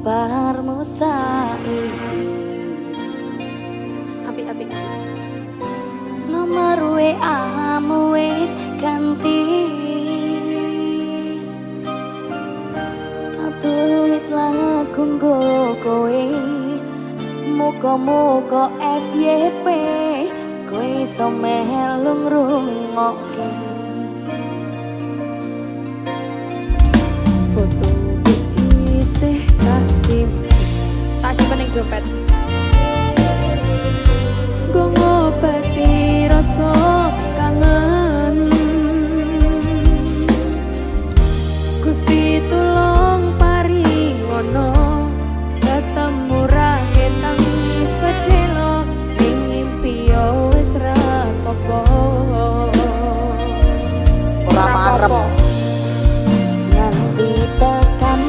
kabarmu saiki? Apik apik. Nomor WA-mu wis ganti. Tak tulis lagu nggo kowe. Muga-muga FYP kowe iso melu ngrungokke. Foto isih tak simpen. Tak simpen ning dompet.